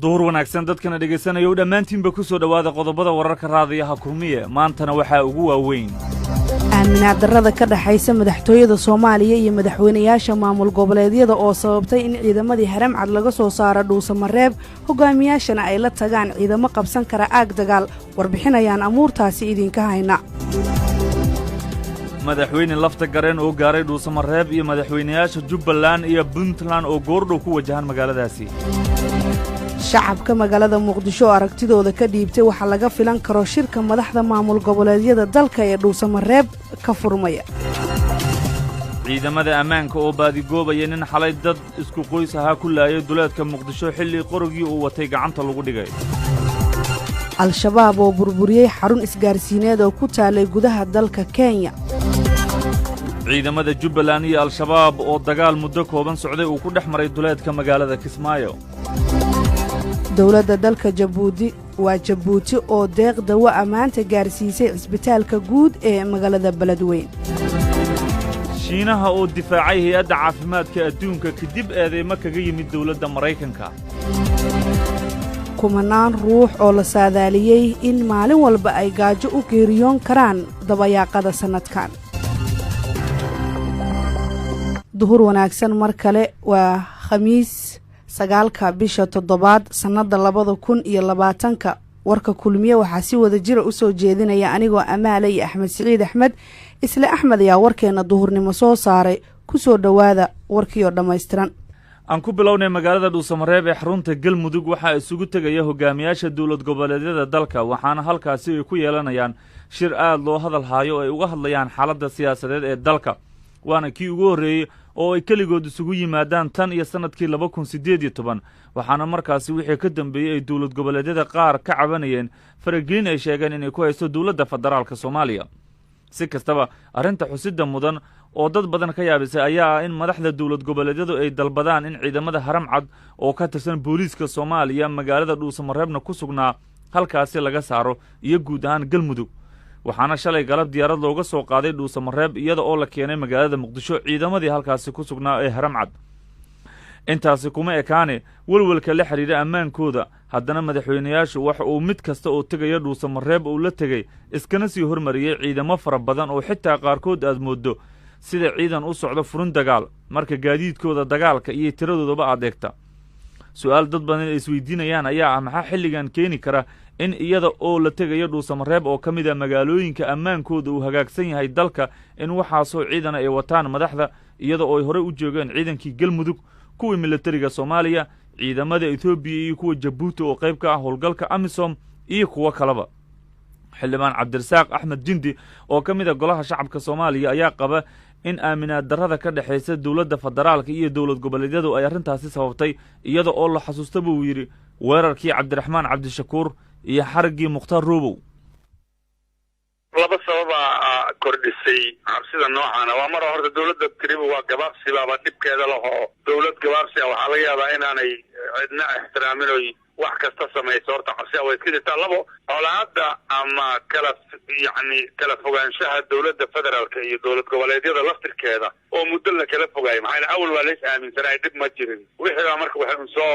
Duhur wanaagsan dadkana dhegaysanaya u dhammaantiinba, ku soo dhowaada qodobada wararka Raadiyaha Kulmiye. Maantana waxaa ugu waaweyn: Aaminaad darrada ka dhexaysa madaxtooyada Soomaaliya iyo madaxweynayaasha maamul goboleedyada oo sababtay in ciidamadii Haramcad laga soo saaro Dhuusamareeb, hogaamiyaashana ay la tagaan ciidamo qabsan kara aag dagaal. Warbixinayaan amuurtaasi idinka hayna. Madaxweyne Lafta Gareen oo gaaray Dhuusamareeb iyo madaxweynayaasha Jubbaland iyo Puntland oo goordhow ku wajahan magaaladaasi. Shacabka magaalada Muqdisho oo aragtidooda ka dhiibtay waxaa laga filan karo shirka madaxda maamul goboleedyada dalka ee Dhuusamareeb ka furmaya. Ciidamada ammaanka oo baadigoobaya nin xalay dad isku qoys ahaa ku laayay duleedka Muqdisho, xilli qorigii uu watay gacanta lagu dhigay. Al-Shabaab oo burburiyey xarun isgaarsiineed oo ku taalay gudaha dalka Kenya. Ciidamada Jubbaland iyo Al-Shabaab oo dagaal muddo kooban socday uu ku dhex maray duleedka magaalada Kismaayo. Dowladda dalka Jabuuti, waa Jabuuti, oo deeq dawo ammaanta gaarsiisay cisbitaalka guud ee magaalada Beledweyn. Shiinaha oo difaacay Hay-adda Caafimaadka Adduunka kadib eedeymo kaga yimid dowladda Maraykanka. Kumanaan ruux oo la saadaaliyey in maalin walba ay gaajo u geeriyoon karaan dabayaaqada sannadkan. Duhur wanaagsan mar kale. Waa Khamiis, 9-ka bisha toddobaad, sannadda 2020-ka. Warka Kulmiye waxaa si wada jira usoo jeedinaya anigoo Amaale iyo Axmed Siciid Axmed. Isle Axmed ayaa warkeena duhurnimo soo saaray. Kusoo dhowaada warkii oo dhammaystiran. Aan ku bilownay magaalada Dhuusamareeb ee xarunta Galmudug waxaa isugu tegaya hogaamiyaasha dowlad goboleedyada dalka, waxaana halkaasi ay ku yeelanayaan shir aad loo hadal haayo oo ay uga hadlayaan xaaladda siyaasadeed ee dalka. Waana kii ugu horreeyey oo ay keligood isugu yimaadaan tan iyo sannadkii 2018, waxaana markaasi wixii ka dambeeyey ay dowlad goboleedyada qaar ka cabanayeen faragelin ay sheegeen inay ku haysto dowladda federaalka Soomaaliya. Si kastaba, arrinta xusidda mudan oo dad badan ka yaabisay ayaa ah in madaxda dowlad goboleedyadu ay dalbadaan in ciidamada Haramcad oo ka tirsan booliiska Soomaaliya, magaalada Dhuusamareebna ku sugnaa, halkaasi laga saaro iyo guud ahaan Galmudug. Waxaana shalay galab diyaarad looga soo qaaday Dhuusamareeb iyada oo la keenay magaalada Muqdisho ciidamadii halkaasi ku sugnaa ee Haramcad. Intaasi kuma ekaane welwelka la xidhiidha ammaankooda, haddana madaxweynayaashu waxa uu mid kasta oo tegaya Dhuusamareeb uu la tegey iskana sii hormariyey ciidamo fara badan oo xitaa qaarkood aad mooddo sida ciidan u socdo furin dagaal marka gaadiidkooda dagaalka iyo tiradoodaba adeegta. Su-aal dad badan ay isweydiinayaan ayaa ah: maxaa xilligan keeni kara in iyada oo la tegayo Dhuusamareeb oo ka mid a magaalooyinka ammaankooda uu hagaagsan yahay dalka in waxaasoo ciidana ay wataan madaxda, iyada oo ay horey u joogeen ciidankii Galmudug, kuwii militariga Soomaaliya, ciidamada Etoobiya iyo kuwa Jabuuti oo qayb ka ah howlgalka AMISOM iyo kuwo kaleba? Xildhibaan Cabdirasaaq Axmed Jindi oo ka mid a Golaha Shacabka Soomaaliya ayaa qaba in aaminaad darrada ka dhexaysa dowladda federaalka iyo dowlad goboleedyadu ay arrintaasi sababtay, iyada oo la xasuusta, buu yidhi, weerarkii Cabdiraxmaan Cabdishakuur iyo xariggii Mukhtaar Roobow. Laba sababaa kordhisay cabsida noocaana. Waa mar horta dowladda tiriba waa gabaabsi baaba dhibkeeda lahoo dowlad gabaabsi ah waxaa laga yaabaa inaanay cidna ixtiraamin oy wax kasta samayso. Horta cabsi ah way iska jirtaa. Labo, colaadda ama kala yacni kala fogaanshaha dowladda federaalka iyo dowlad goboleedyada laftirkeeda oo muddo la kala fogaayo. Maxaa yeel, awal waa lays aaminsanaayo, dhib ma jirin. Wixii baa marka waxay un soo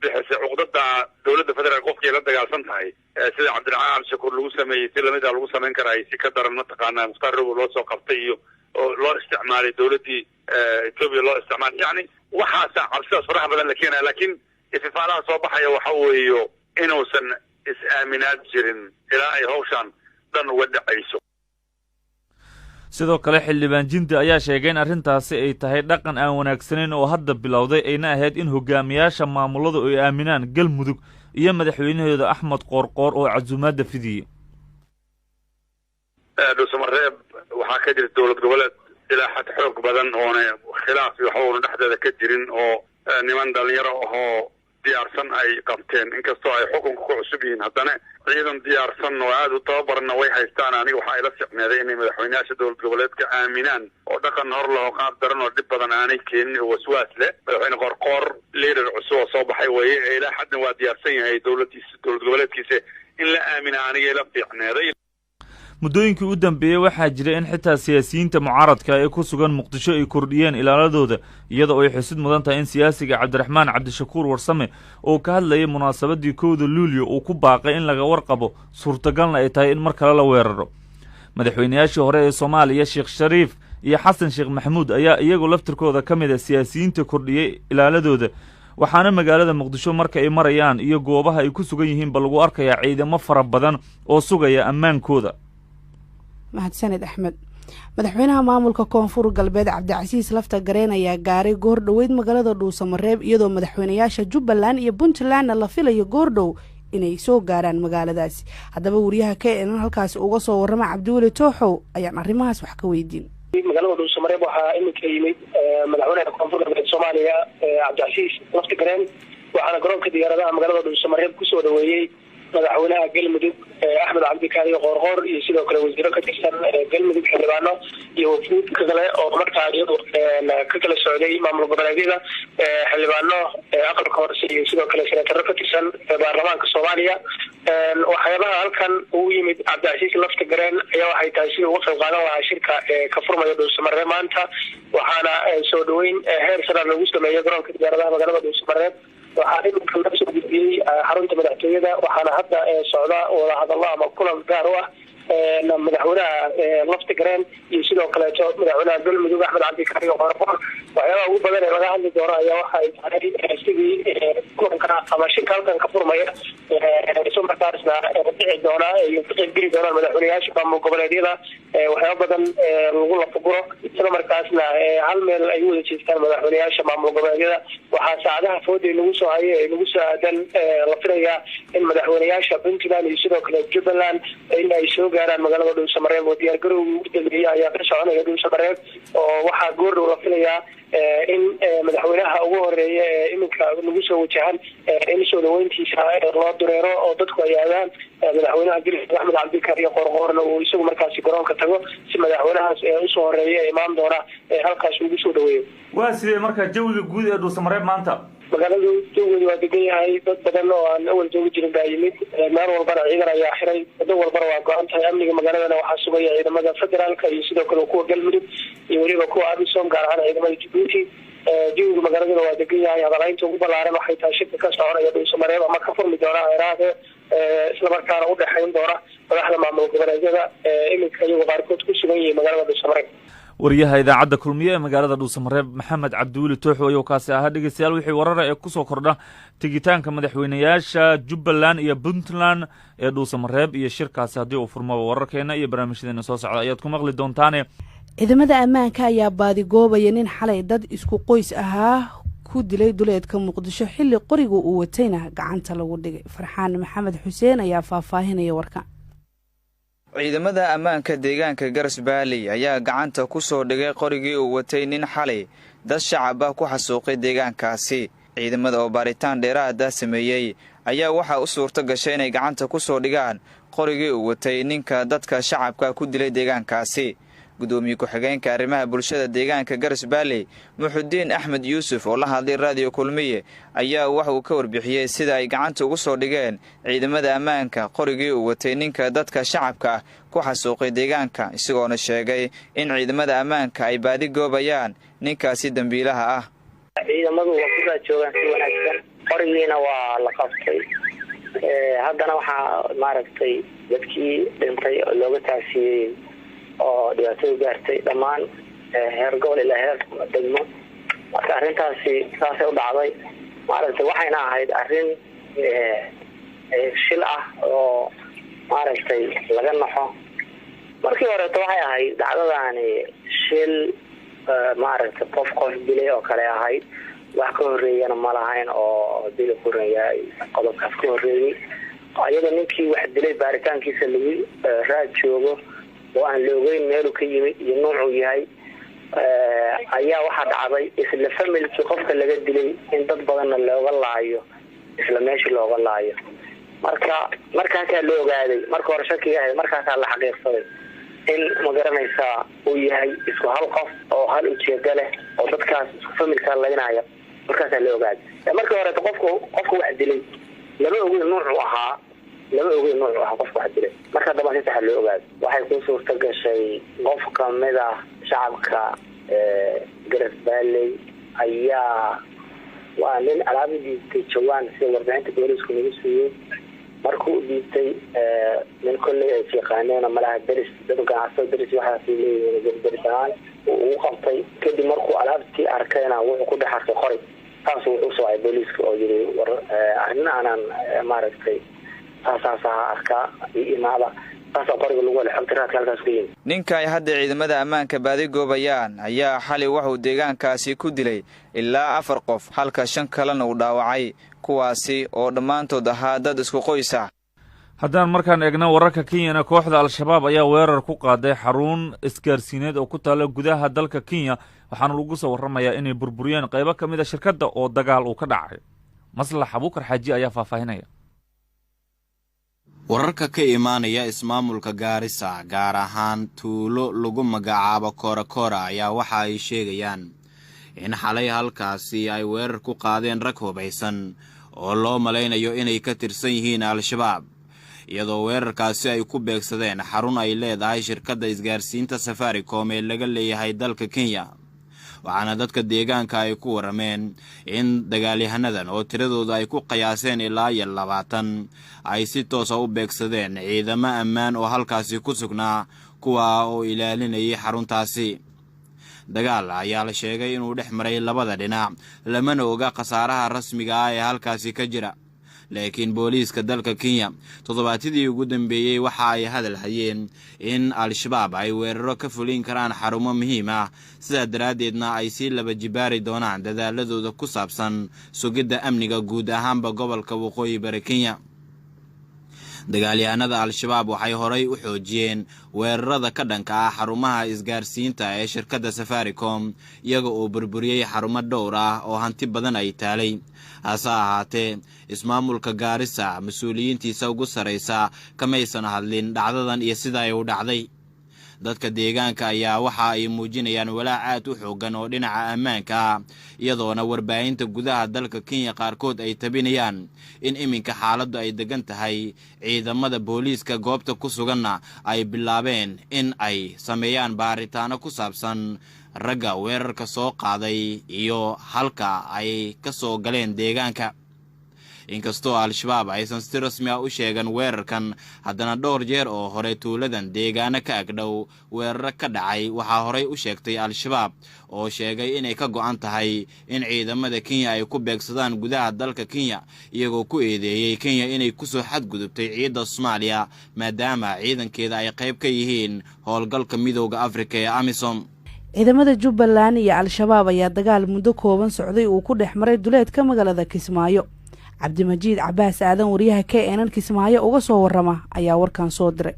bixisay cuqdada dowladda federaalk qofkii la dagaalsan tahay, sida Cabdiraxmaan Cabdishakuur lagu sameeyey si lamid a lagu samayn karaay, si ka daran mataqaanaa Mukhtaar Robow loo soo qabtay iyo oo loo isticmaalay dowladdii Etoobiya loo isticmaalay. Yacni waxaasa cabsidaas faraha badan la keenaya, laakiin ififaalaha soo baxaya waxa weeyo inuusan is-aaminaad jirin ilaa ay hawshaan dhan uga dhacayso. Sidoo kale, xildhibaan Jindi ayaa sheegay in arrintaasi ay tahay dhaqan aan wanaagsanayn oo hadda bilowday, ayna ahayd in hogaamiyaasha maamuladu ay aaminaan Galmudug iyo madaxweynahooda Axmed Qoorqoor oo casuumaadda fidiyey. Dhuusamareeb waxaa ka jirta dowlad goboleed ilaa xad xoog badan oona khilaaf iyo waxba una dhexdeeda ka jirin, oo niman dhalinyaro ahoo diyaarsan ay qabteen. Inkastoo ay xukunka ku cusub yihiin, haddana ciidan diyaarsan oo aada u tababarna way haystaan. Aniga waxaa ila ficneeday inay madaxweyneyaasha dowlad goboleedka aaminaan oo dhaqan hor laho qaab daran oo dhib badan aanay keenin oo waswaas leh. Madaxweyne Qorqoor leader cusub oo soo baxay weeye, ee ilaa xadna waa diyaarsan yahay dowladiisa, dowlad goboleedkiisa in la aamina aniga ila fiicneeday. Muddooyinkii u dambeeyey waxaa jira in xitaa siyaasiyiinta mucaaradka ee ku sugan Muqdisho ay kordhiyeen ilaaladooda, iyadoo ay xusid mudan tahay in siyaasiga Cabdiraxmaan Cabdishakuur Warsame oo ka hadlayay munaasabadii 1da Luulyo uu ku baaqay in laga warqabo, suurtagalna ay tahay in mar kale la weeraro. Madaxweynayaashii hore ee Soomaaliya, Sheekh Shariif iyo Xasan Sheekh Maxamuud, ayaa iyagu laftirkooda ka mid a siyaasiyiinta kordhiyey ilaaladooda, waxaana magaalada Muqdisho marka ay marayaan iyo goobaha ay ku sugan yihiinba lagu arkayaa ciidamo fara badan oo sugaya ammaankooda. Mahadsaned, Axmed. Madaxweynaha maamulka Koonfur Galbeed, Cabdicasiis Lafta Gareen, ayaa gaaray goor dhoweyd magaalada Dhuusamareeb, iyadoo madaxweynayaasha Jubbaland iyo Puntlandna la filayo goordhow inay soo gaaraan magaaladaasi. Haddaba, wariyaha KNN halkaasi uga soo warrama, Cabdiweli Tooxow, ayaan arrimahaas wax ka weydiin. Magaalada Dhuusamareeb waxaa iminka yimid madaxweynaha Koonfur Galbeed Soomaaliya, Cabdicasiis Lafta Gareen, waxaana garoonka diyaaradaha magaalada Dhuusamareeb kusoo dhaweeyey madaxweynaha Galmudug, Axmed Cabdikaariyo Qoorqoor, iyo sidoo kale wasiiro ka tirsan Galmudug, xildhibaano iyo wafuud kale oo markaa iyadu ka kala socday maamul goboleedyada, xildhibaano aqalka hoose iyo sidoo kale senataro ka tirsan baarlamaanka Soomaaliya. Waxyaabaha halkan uu yimid Cabdicasiis Lafta Gareen ayaa waxay tahay sidii uga qayb qaadan lahaa shirka ka furmaya Dhuusamareeb maanta, waxaana soo dhaweyn heer sare lagu sameeyey garoonka diyaaradaha magaalada Dhuusamareeb. Waxaa iminka laga soo gudbiyey xarunta madaxtooyada, waxaana hadda socda wadahadallo ama kulan gaar u ah madaxweynaha Lafta Gareen iyo sidoo kaleeto madaxweynaha Galmudug, Axmed Cabdikaariyo Qoorqoor. Waxyaabaha ugu badan ee laga hadli doono ayaa waxa ay tahay sidii kulanka ama shirka halkan ka furmaya, isla markaasna dhici doona ay ka qaybgeli doonaan madaxweynayaasha maamul goboleedyada, waxyaaba badan lagu lafaguro, isla markaasna hal meel ay u wada jeestaan madaxweynayaasha maamul goboleedyada. Waxaa saacadaha fooday lagu soo hayo ee lagu soo aadan la filayaa in madaxweynayaasha Puntland iyo sidoo kale Jubbaland in ay soo gaaraan magaalada Dhuusamareeb, oo diyaar garowga ugu dambeeyay ayaa ka soconaya Dhuusamareeb, oo waxaa goordhow la filayaa in madaxweynaha ugu horeeya ee iminka lagu soo wajahan in soo dhaweyntiisa loo dureero oo dadku ay aadaan madaxweynaha Galmudug, Axmed Cabdikaariyo Qoorqoorna uu isagu markaasi garoonka tago si madaxweynahaas usoo horeeya ee imaan doona halkaas ugu soo dhaweeyo. Waa sidee marka jawiga guud ee Dhuusamareeb maanta? Magaaladu jawigeedu waa degan yahay. Dad badan oo aan awal joogi jirin baa yimid. Meel walbana ciidan ayaa xiray, wado walbana waa go-an tahay. Amniga magaaladana waxaa sugaya ciidamada federaalka iyo sidoo kale kuwa Galmudug iyo weliba kuwa AMISOM, gaar ahaan ciidamada Jabuuti. Jawiga magaaladuna waa degan yahay. Hadalaynta ugu ballaaran waxay tahay shirka ka soconaya Dhuusamareeb ama ka furmi doona Ciraaqe, islamarkaana udhexayn doona madaxda maamul goboleedyada iminka iyagoo qaarkood ku sugan yihiin magaalada Dhuusamareeb. Wariyaha idaacadda Kulmiye ee magaalada Dhuusamareeb, Maxamed Cabdiweli Tooxo, ayuu kaasi ahaa. Dhegeystayaal, wixii warara ee kusoo kordha tegitaanka madaxweynayaasha Jubbaland iyo Puntland ee Dhuusamareeb iyo shirkaasi haddii uu furmaba, wararkeena iyo barnaamijyadeena soo socda ayaad ku maqli doontaane. Ciidamada ammaanka ayaa baadigoobaya nin xalay dad isku qoys ahaa ku dilay duleedka Muqdisho, xilli qoriga uu watayna gacanta lagu dhigay. Farxaan Maxamed Xuseen ayaa faahfaahinaya warka. Ciidamada ammaanka deegaanka Garas Baaley ayaa gacanta ku soo dhigay qorigii uu watay nin xalay dad shacab ah ku xasuuqay deegaankaasi. Ciidamada oo baaritaan dheeraada sameeyey ayaa waxaa u suurto gashay inay gacanta ku soo dhigaan qorigii uu watay ninka dadka shacabka ku dilay deegaankaasi. Gudoomiye ku-xigeenka arrimaha bulshada deegaanka Garas Baaley, Muxudiin Axmed Yuusuf, oo la hadlay Raadiyo Kulmiye, ayaa waxa uu ka warbixiyey sida ay gacanta ugu soo dhigeen ciidamada ammaanka qorigii uu watay ninka dadka shacabka ah ku xasuuqay deegaanka, isagoona sheegay in ciidamada ammaanka ay baadi goobayaan ninkaasi dembiilaha ah. Ciidamadu waa ku joogaan si wanaagsan, qorigiina waa la qabtay. Haddana waxaa maaragtay dadkii dhintay oo looga taasiyey oo dhibaatadu gaartay dhammaan heer gobol ilaa heer degmo. Marka arrintaasi saasay u dhacday maaragtay, waxayna ahayd arrin shil ah oo maaragtay laga naxo. Markii horeeto waxay ahayd dhacdadaani shil maaragtay qof dilay oo kale ahayd, wax ka horeeyana ma lahayn oo dila kuran yahay qodobkaas ka horeeyey, ayadoo ninkii wax dilay baaritaankiisa lagu raad joogo oo aan la ogeyn meeluu ka yimid iyo nuucuu yahay, ayaa waxaa dhacday isla familkii qofka laga dilay in dad badanna looga laayo, isla meeshii looga laayo. Marka markaasaa la ogaaday, marka hore shakiga ahayd, markaasaa la xaqiiqsaday in ma garanaysaa uu yahay isku hal qof oo hal ujeedo leh oo dadkaas isku familkaa laynaya. Markaasaa la ogaaday. Markii horeeto qofka wax dilay lama ogeyn nuucuu ahaa. Lama ogeyn noocu ah qofka wax dilay. Marka dambaa si saxa loo ogaado. Waxay ku suurta gashay qof kamid ah shacabka Garas Baaley ayaa waa nin alaab u dhiibtay jawaan, sida warbixinta booliisku nagu siiyey. Markuu u dhiibtay, nin kolley ay yaqaaneen malaha, deris, dad ganacsado deris waxaas leeyihiin, deris ahaan uu ugu qabtay. Kadib markuu alaabtii arkayna, wuxuu ku dhex arkay qoray. Saas wuxuu usoo wacay booliiska oo yiri: "War, arrin aanan maaragtay saasaasaa arkaa, io imaada." Saasaa qoriga lagu helay, xogta raadka halkaas ku yimi. Ninka ay hadda ciidamada ammaanka baadi goobayaan ayaa xalay wuxuu deegaankaasi ku dilay ilaa afar qof, halka shan kalena uu dhaawacay, kuwaasi oo dhammaantood ahaa dad isku qoys ah. Haddaan markaan eegno wararka Kenyana, kooxda Al-Shabaab ayaa weerar ku qaaday xarun isgaarsiineed oo ku taalla gudaha dalka Kenya, waxaana lagu soo warramayaa inay burburiyeen qaybo ka mid a shirkadda oo dagaal uu ka dhacay. Maslax Abuukar Xaaji ayaa faahfaahinaya. Wararka ka imaanaya ismaamulka Gaarisa, gaar ahaan tuulo lagu magacaabo Korakora, ayaa waxa ay sheegayaan in xalay halkaasi ay weerar ku qaadeen rag hubaysan oo loo malaynayo inay ka tirsan yihiin Al-Shabaab, iyadoo weerarkaasi ay ku beegsadeen xarun ay leedahay shirkadda isgaarsiinta Safaricom ee laga leeyahay dalka Kenya. Waxaana dadka deegaanka ay ku warrameen in dagaalyahanadan oo tiradooda ay ku qiyaaseen ilaa iyo 20 ay si toosa u beegsadeen ciidamo ammaan oo halkaasi ku sugnaa, kuwa oo ilaalinayay xaruntaasi. Dagaal ayaa la sheegay inuu dhex maray labada dhinac, lamana oga khasaaraha rasmiga ah ee halkaasi ka jira. Laakiin booliiska dalka Kenya toddobaatadii ugu dambeeyey waxa ay hadal hayeen in Al-Shabaab ay weeraro ka fulin karaan xarumo muhiim ah, sidaa daraaddeedna ay sii laba jibaari doonaan dadaaladooda ku saabsan sugidda amniga guud ahaanba gobolka Waqooyi Bari Kenya. Dagaalyahanada Al-Shabaab waxay horay u xoojiyeen weerarada ka dhanka ah xarumaha isgaarsiinta ee shirkadda Safaricom, iyaga oo burburiyey xarumo dhowr ah oo hanti badan ay taalay. Hase ahaatee, ismaamulka Gaarisa mas-uuliyiintiisa ugu sarraysa kamaysan hadlin dhacdadan iyo sida ay u dhacday. Dadka deegaanka ayaa waxa ay muujinayaan walaac aad u xoogan oo dhinaca ammaanka ah, iyadoona warbaahinta gudaha dalka Kenya qaarkood ay tabinayaan in iminka xaaladdu ay degan tahay, ciidamada booliiska goobta ku suganna ay bilaabeen in ay sameeyaan baaritaano ku saabsan ragga weerarka soo qaaday iyo halka ay ka soo galeen deegaanka. Inkastoo Al-Shabaab aysan si rasmi ah u sheegan weerarkan, haddana dhowr jeer oo hore tuuladan deegaano ka agdhow weeraro ka dhacay waxaa horey u sheegtay Al-Shabaab, oo sheegay inay ka go'an tahay in ciidamada Kenya ay ku beegsadaan gudaha dalka Kenya, iyagoo ku eedeeyey Kenya inay kusoo xadgudubtay ciidda Soomaaliya, maadaama ciidankeeda ay qayb ka yihiin howlgalka Midowda Afrika ee AMISOM. Ciidamada Jubbaland iyo Al-Shabaab ayaa dagaal muddo kooban socday uu ku dhex maray duleedka magaalada Kismaayo. Cabdimajiid Cabaas Aadan, wariyaha KNN Kismaayo uga soo warrama, ayaa warkan soo diray.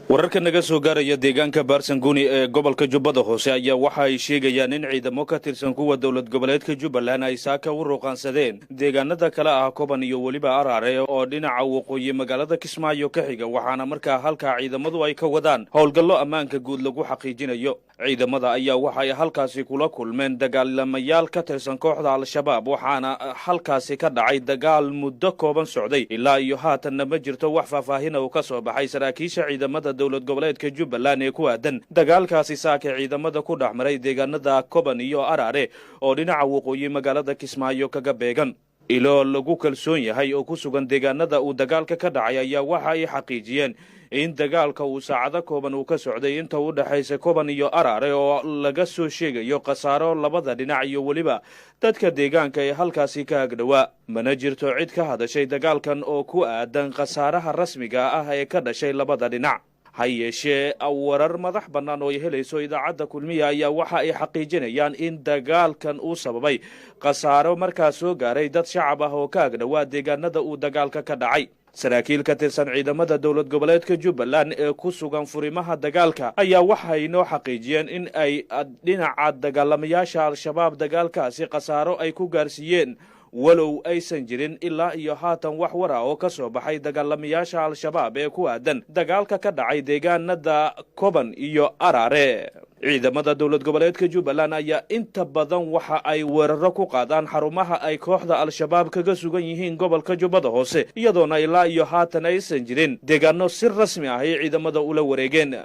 Wararka naga soo gaaraya deegaanka Baarsanguuni ee gobolka Jubbada Hoose ayaa waxa ay sheegayaan in ciidamo ka tirsan kuwa dowlad goboleedka Jubbaland ay saaka u ruuqaansadeen deegaanada kale ah Koban iyo weliba Araare oo dhinaca waqooyi magaalada Kismaayo ka xiga, waxaana markaa halkaa ciidamadu ay ka wadaan howlgallo ammaanka guud lagu xaqiijinayo. Ciidamada ayaa waxay halkaasi kula kulmeen dagaalamayaal ka tirsan kooxda Al-Shabaab, waxaana halkaasi ka dhacay dagaal muddo kooban socday. Ilaa iyo haatanna ma jirto wax faahfaahina uu ka soo baxay saraakiisha ciidamada dowlad goboleedka Jubbaland ee ku aadan dagaalkaasi saaka ciidamada ku dhex maray deegaanada Koban iyo Araare oo dhinaca waqooyi magaalada Kismaayo kaga beegan. Ilo lagu kalsoon yahay oo ku sugan deegaanada uu dagaalka ka dhacay ayaa waxa ay xaqiijiyeen in dagaalka uu saacado kooban uu ka socday inta u dhexaysa Koban iyo Araare, oo laga soo sheegayo khasaaro labada dhinac iyo weliba dadka deegaanka ee halkaasi ka agdhowaa. Mana jirto cid ka hadashay dagaalkan oo ku aadan khasaaraha rasmiga ah ee ka dhashay labada dhinac. Ha yeeshee, warar madax bannaan oo ay helayso idaacadda Kulmiya ayaa waxa ay xaqiijinayaan in dagaalkan uu sababay khasaaro markaa soo gaaray dad shacab ah oo ka agdhowaa deegaanada uu dagaalka ka dhacay. Saraakiil ka tirsan ciidamada dowlad goboleedka Jubbaland ee ku sugan furimaha dagaalka ayaa waxay noo xaqiijiyeen in ay dhinaca dagaalamayaasha Al-Shabaab dagaalkaasi khasaaro ay ku gaarsiiyeen. Walow aysan jirin ilaa iyo haatan wax war ah oo ka soo baxay dagaalamayaasha Al-Shabaab ee ku aadan dagaalka ka dhacay deegaanada Koban iyo Araare. Ciidamada dowlad goboleedka Jubbaland ayaa inta badan waxa ay weeraro ku qaadaan xarumaha ay kooxda Al-Shabaab kaga sugan yihiin gobolka Jubbada Hoose, iyadoona ilaa iyo haatan aysan jirin deegaano si rasmi ah ay ciidamada ula wareegeen.